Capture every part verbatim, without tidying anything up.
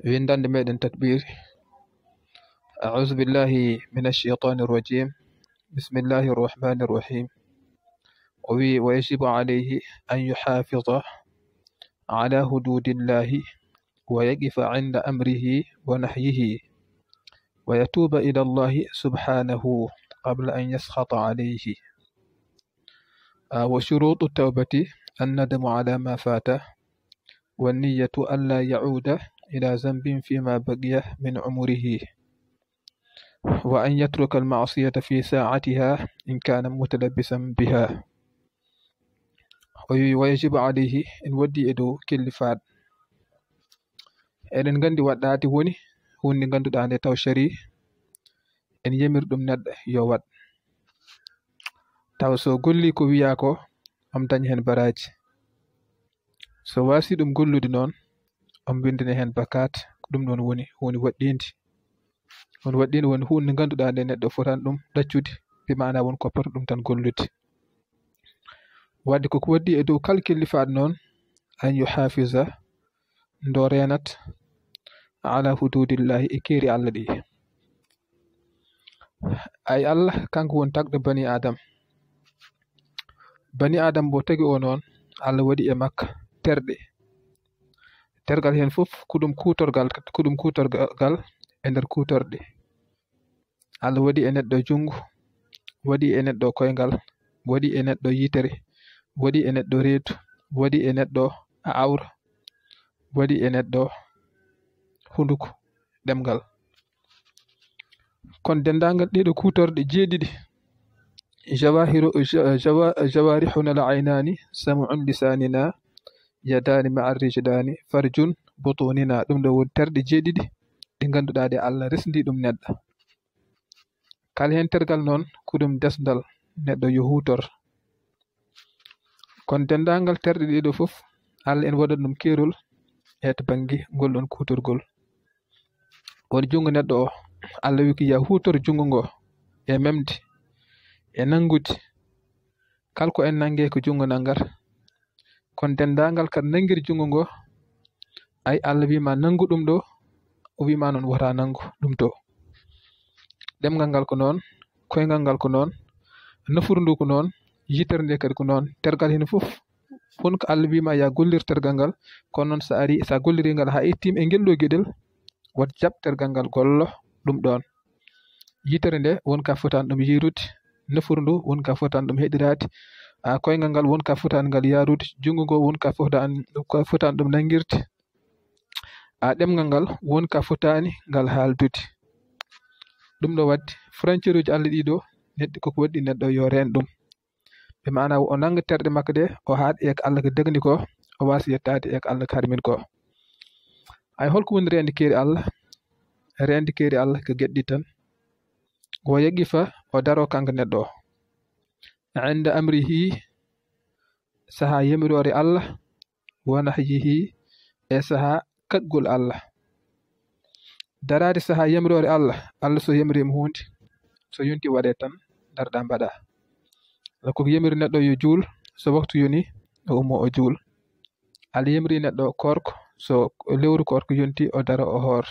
Winndannde meɗen tatbiir. أعوذ بالله من الشيطان الرجيم. بسم الله الرحمن الرحيم. O wi, ويجب عليه أن يحافظ على حدود الله ويقف عند أمره ونهيه ويتوب إلى الله سبحانه قبل أن يسخط عليه. وشروط التوبة الندم على ما فات والنية ألا يعود إلى ذنب فيما بقي من عمره وأن يترك المعصية في ساعتها إن كان متلبسا بها. ويجب عليه, en woɗɗi e dow kellifaaɗo. Eɗen nganndi waɗɗaade woni huunde ngannduɗaa nde taw shari en yamir ɗum neɗɗo yo waɗ. Taw so golli ko wiyaa ko, on daña heen baraaji. So waasi ɗum gollude noon, on mbinndina heen bakaat. Ko ɗum ɗoon woni huunde waɗɗiinde. Huunde waɗɗiinde woni huunde ngannduɗaa nde neɗɗo fotaani ɗum ɗaccude, bi maanaa won ko poto ɗum tan gollude. Waɗde ko ko waɗɗi e dow kala kellifaaɗo noon, أن يحافظ, nde o reenat, على حدود الله, e keeri Allah ɗi. Ay Allah, kanko woni tagɗo bani Adam. Bani Adam mbo tagi o noon, Allah waɗi e makko terɗe. Tergal heen fof ko ɗum kuutorgal, ko ɗum kuutorgal e nder kuutorɗe. Allah waɗi e neɗɗo junngo, waɗi e neɗɗo koyngal, waɗi e neɗɗo yitere, waɗi e neɗɗo reedu, waɗi e neɗɗo awra, waɗi e neɗɗo hunduko, ɗemngal. Kono denndaangal ɗeeɗo kuutorɗe jeeɗiɗi, جواهر, جوا-, جوارحنا العينان سمع لساننا يدان مع الرجلان فرج بطوننا, ɗum ɗo woni terɗe jeeɗiɗi ɗe ngannduɗaa ɗe Allah resndi ɗum neɗɗo. Kala heen tergal noon ko ɗum desndal neɗɗo yo huutor. Kono denndaangal terɗe ɗiɗo fof, Allah en waɗan ɗum keerol e to bannge ngol ɗoon kuutorgol. Won junngo neɗɗo o, Allah wi ko ya huutor junngo ngo e memde, e nanngude. Kala ko en nannge ko junngo nanngata. Kono denndaangal kadi nanngir junngo ngo, ay Allah wii ma nanngu ɗum ɗo, o wii ma noon wota nanngu ɗum to. Ɗemngal ngal ko noon, koyngal ngal ko noon, nafuru ndu ko noon, yitere nde kadi ko noon. Tergal heen fof won ko Allah wii ma ya gollir tergal ngal, kono noon so ari, so a golliri ngal haa ittiima e ngel ɗo geɗel, wat jaɓ tergal ngal gollo ɗum ɗoon. Yitere nde won ka fotaani ɗum yiirude, nafuru ndu won ka fotaani ɗum heɗiraade, a koyngal ngal won ka fotaani ngal yaarude, junngo ngo won ka fotaani, ka fotaani ɗum nanngirde, a ɗemngal ngal won ka fotaani ngal haaldude. Ɗum ɗo waɗde frontière uji Allah ɗiɗo, neɗɗo koko waɗɗi neɗɗo yo reen ɗum. Bi maanaa o nannga terɗe makko ɗe, o haaɗ e ko Allah ko dagni ko, o waasa yettaade e ko Allah ko harmini ko. Ay holko woni reende keeri Allah? Reende keeri Allah ko geɗɗi tan. Wo yaqifa, o daro kanko neɗɗo o. Inda amrihi, sahaa yamiroore Allah, wa nahyihi, e sahaa kaɗgol Allah. Daraade sahaa yamiroore Allah, Allah so yamiriima huunde, so yonti waɗe tan, darɗa mbaɗa. Allah koko yamiri neɗɗo yo juul, so waktu yoni, o ummo o juul. Allah yamiri neɗɗo koorko, so lewru koorko yonti, o daro o hoor.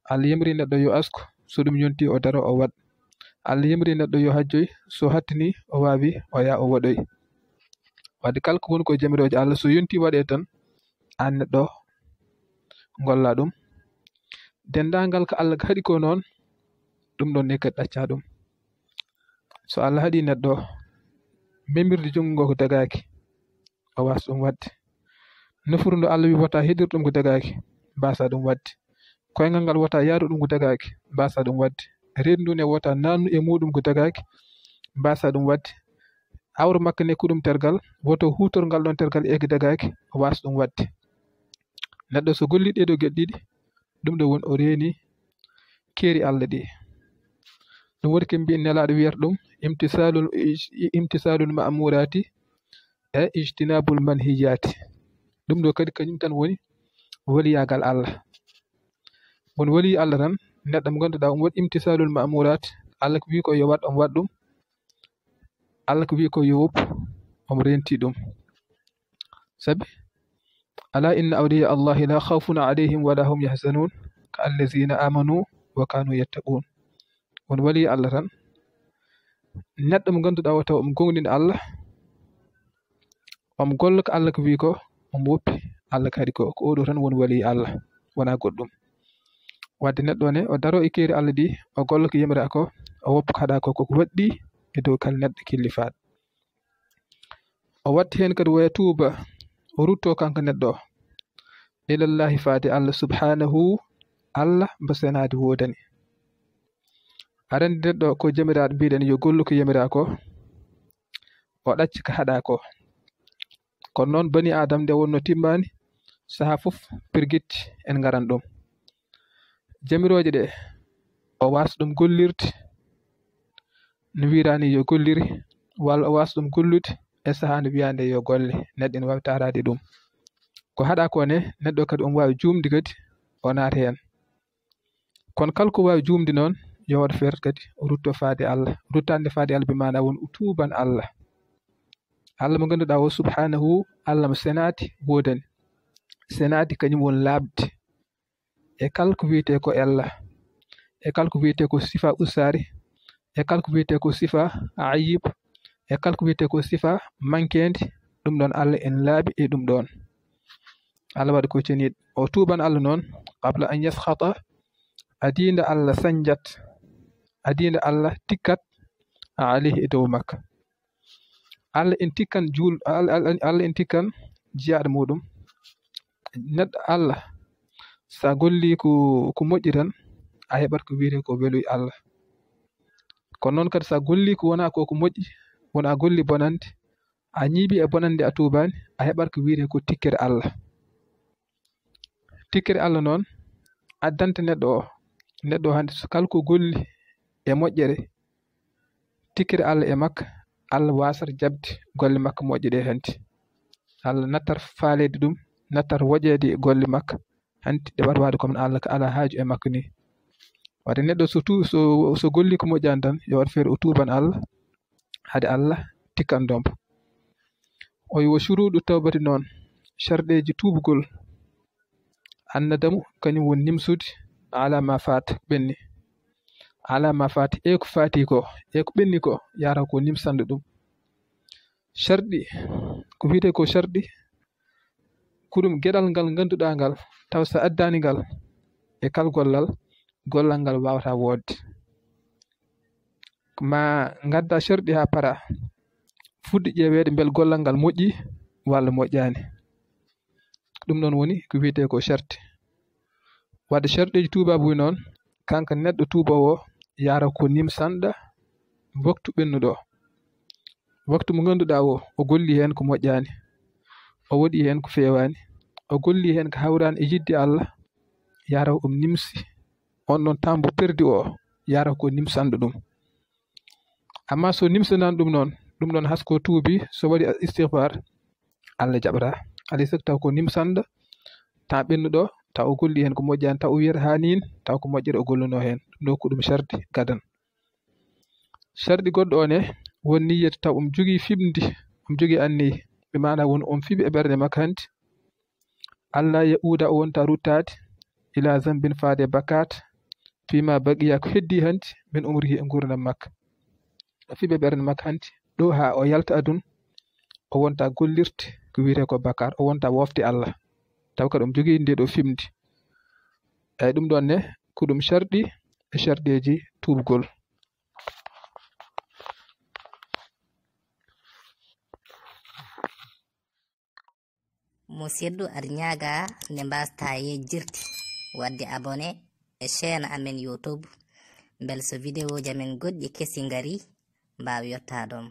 Allah yamiri neɗɗo yo asku, so ɗum yonti, o daro o waɗ. Allah yamiri neɗɗo yo hajjoy, so hattini, o waawi, o yaa o waɗoy. Wadde kala ko woni ko jamirooje Allah, so yonti waɗe tan, aan neɗɗo ngolla ɗum. Denndaangal ko Allah haɗi ko noon, ɗum ɗon ne kadi ɗacca ɗum. So Allah haɗi neɗɗo, memirde junngo ngo ko dagaaki, o waasa ɗum waɗde. Nafuru ndu Allah wi wota heɗir ɗum ko dagaaki, mbaasa ɗum waɗde. Koyngal ngal wota yaaru ɗum ko dagaaki, mbaasa ɗum waɗde. Reedu ndu ne wota naannu e muuɗum ko dagaaki, mbaasa ɗum waɗde. Awra makko ne ko ɗum tergal, woto huutor ngal ɗon tergal e ko dagaaki, o waasa ɗum waɗde. Neɗɗo so golli ɗee ɗoo geɗe ɗiɗi, ɗum ɗo woni o reeni keeri Allah ɗi. Ɗum waɗi ko mbiyen Nelaaɗo wiyata ɗum imtisaalul, imtisaalul ma'muuraati e ijtinaabul manhiyaati. Ɗum ɗo kadi kañum tan woni waliyaagal Allah. Won waliyu Allah tan, neɗɗo mo ngannduɗaa omo waɗi imtisaalul ma'muuraat, Allah ko wii ko yo waɗ, omo waɗ ɗum. Allah ko wii ko yo woppu, omo reenti ɗum. Sabi ألا إن أولياء الله لا خوف عليهم ولا هم يحزنون الذين آمنوا وكانوا يتقون. Won wali Allah tan, neɗɗo mo ngannduɗaa o taw omo gomɗini Allah, omo golla ko Allah ko wi ko, omo woppi Allah kadi ko, ko oɗo tan woni wali Allah, wonaa goɗɗum. Wadde neɗɗo ne, o daro e keeri Allah ɗi, o golla ko yamiraa ko, o woppa ko haɗaa ko, koko waɗɗi e dow kala neɗɗo killifaaɗo. O watti heen kadi waya tuuba, o rutto kanko neɗɗo o. Ilallahi faade Allah subhanahu, Allah mbo senaade woodani. Aɗa anndi neɗɗo ko jamiraaɗo mbiɗen yo gollu ko yamiraa ko, o ɗacca ko haɗaa ko. Kono noon bani Aadam nde wonno timmaani, sahaa fof pirgitti en ngaran ɗum. Jamirooje ɗe, o waasa ɗum gollirde, no wiiraani yo golliri, walla o waasa ɗum gollude e sahaa no wiyaande yo golle, neɗɗo ene waawi taaraade ɗum. Ko haɗaa ko ne, neɗɗo kadi omo waawi juumde kadi, o naata heen. Kono kala ko waawi juumde noon, yo waɗ feere kadi, o rutto faade Allah. Ruttaade faade Allah, bi maanaa won o tuuban Allah. Allah mo ngannduɗaa o subhanahu, Allah mo senaade woodani. Senaade kañum won laaɓde. E kala ko wiyetee ko ella. E kala ko wiyetee ko sifa usaari. E kala ko wiyetee ko sifa ayib. E kala ko wiyetee ko sifa mankeende. Ɗum ɗoon Allah en laaɓi e ɗum ɗoon. Allah waɗi ko ceniiɗo. O tuuban Allah noon, qabla an yaskhata, adiinda Allah sañjat, adiinda Allah tikkat, alayhi e dow makka. Allah en tikkan juul-, Allah, Allah, Allah en tikkan jiyaaɗo muɗum. Neɗɗo Allah, so a golli ko, ko moƴƴi tan, a heɓat ko wiyetee ko weluy Allah. Kono noon kadi so a golli ko wonaa ko, ko moƴƴi, wona a golli bonande, a ñiiɓi e bonande a tuubaani, a heɓat ko wiyetee ko tikkere Allah. Tikkere Allah noon addanta neɗɗo o, neɗɗo o hannde so kala ko golli e moƴƴere, tikkere Allah e makka, Allah waasata jaɓde golle makka moƴƴe ɗe hannde. Allah nattat faaleede ɗum, nattat woƴeede e golle makka hannde ɗe waɗa waade comme Allah ko alaa haaju e makko ni. Wadde neɗɗo so tu-, so, so golli ko moƴƴaani tan, yo waɗ feere o tuuban Allah, hade Allah tikkan ɗum. O wi wa shuruuɗu tawbati noon, sharɗeeji tuubgol, annadamu, kañum woni nimsude, ala ma faat, ɓenni. Ala ma faat, e ko faati ko, e ko ɓenni ko, yahata ko nimsande ɗum. Sharɗi, ko wiyetee ko sharɗi, ko ɗum geɗal ngal ngannduɗaa ngal, taw so addaani ngal e kal gollal, gollal ngal waawata woodde. Ma ngadda sharɗi haa para, fuɗɗi ƴeeweede mbel gollal ngal moƴƴi walla moƴƴaani. Ɗum noon woni ko wiyetee ko sharti. Wadde sharɗeeji tuubaabu noon, kanko neɗɗo tuuboowo o yahata ko nimsanɗo waktu ɓennuɗo o. Waktu mo ngannduɗaa o, o golli heen ko moƴƴaani, o waɗi heen ko feewaani, o golli heen ko hawraani e yiɗde Allah, yahata o nimsi, on ɗon temps mbo perdi o, yahata ko nimsanɗo ɗum. Amma so nimsanaani ɗum noon, ɗum ɗon hasko tuubi, so waɗi istigfaar, Allah jaɓata. Alay sago taw ko nimsanɗo, temps ɓennuɗo, taw o golli heen ko moƴƴaani, taw o wiyata haa niin, taw ko moƴƴere o golluno heen. Ɗum ɗo ko ɗum sharti gadan. Sharti goɗɗo o ne, won niyyata taw omo jogii fiɓndi, omo jogii anniya, bi maanaa won omo fiɓi e ɓernde makko hannde. Allah ya uuda o wonta ruttaade, ila zambin faade bakkaat, fima baqiya ko heddi hannde, min umrihi e nguurndam makko. O fiɓe ɓernde makko hannde, ɗo haa o yalta aduna, o wonta gollirde ko wiyetee ko bakkaat, o wonta wofde Allah. Taw kadi omo jogii nde ɗo fiɓndi. Eyi ɗum ɗon ne, ko ɗum sharɗi e sharɗeeji tuubgol. Musidɗo, aɗa ñaaga nde mbaastaa yejjirde waɗde abonné e chaîne amen YouTube, mbele so vidéo ji amen goɗɗi kesi ngari, mbaawa yottaade ma.